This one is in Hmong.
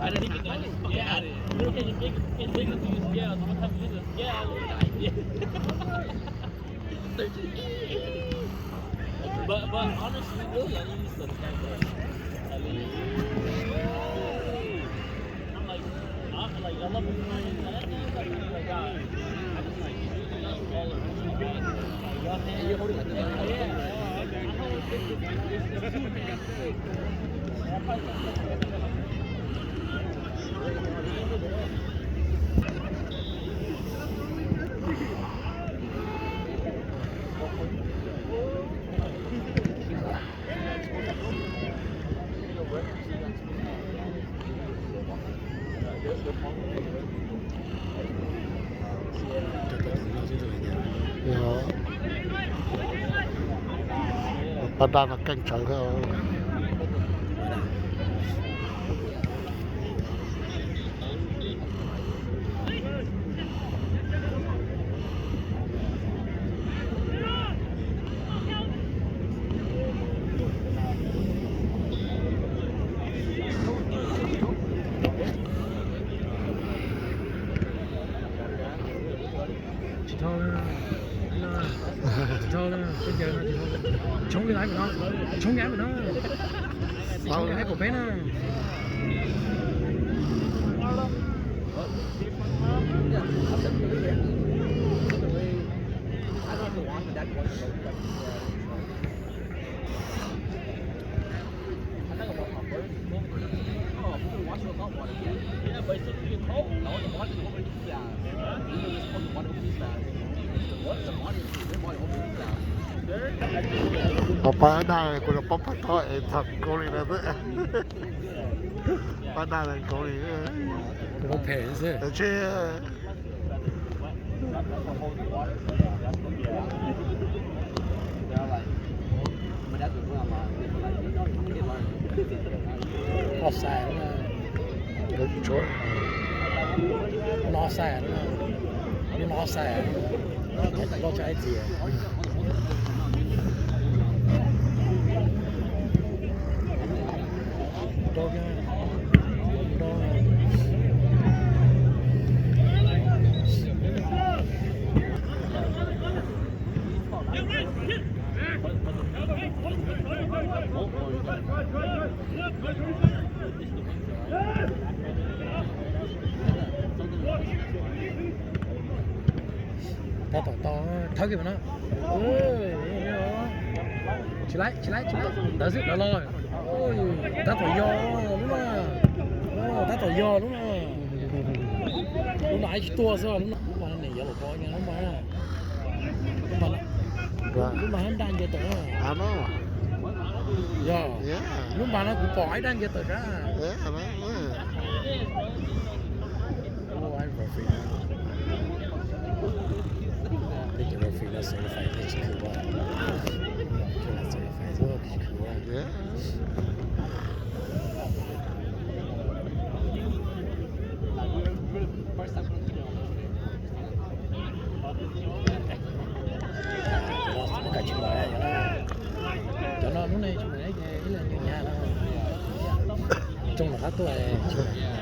I don't even know how to get at it. They take a big, big, big, big scale. So what time is it? Scale. But, but honestly, really, I use the scale. At least. I'm like, I'm like, I love the time. And I think it's like, oh my God. I just like, I just like, yeah. Paj daj no keej tsawv thiab. Tsis dhau, tsis dhau, tsis dhau, tsis dhau. Tshoob li laiv no, tshoob li laiv no, tshoob li laiv pom peb na. Pab pab daj, kuv los pab pab tod es tham Kaus Lim na xwb. Pab daj Kaus Lim. Kuv phem xwb. Tsis Offside. Offside. Lub no offside. Loj tshaj ib txhis. Tab tom tau thawb kiag no. Tsis laib, tsis laib, tsis laib. Ntawd xwb, los los. Tab tom yog lub no. Tab tom yog lub no. Lub no ib tsis tuaj xwb, lub no, lub mas ne yuav los ko lub mas, lub mas hab daj nce tawm. Yog, lub mas no kuv pom ib daj nce tawm sab. Peb cov referee no xav fais tsis khwv ua, xav fais tsis khwv ua. Cov no lub ne tsis mus ib leeg nyob nyab no, tsoo rov qab tuaj tsis.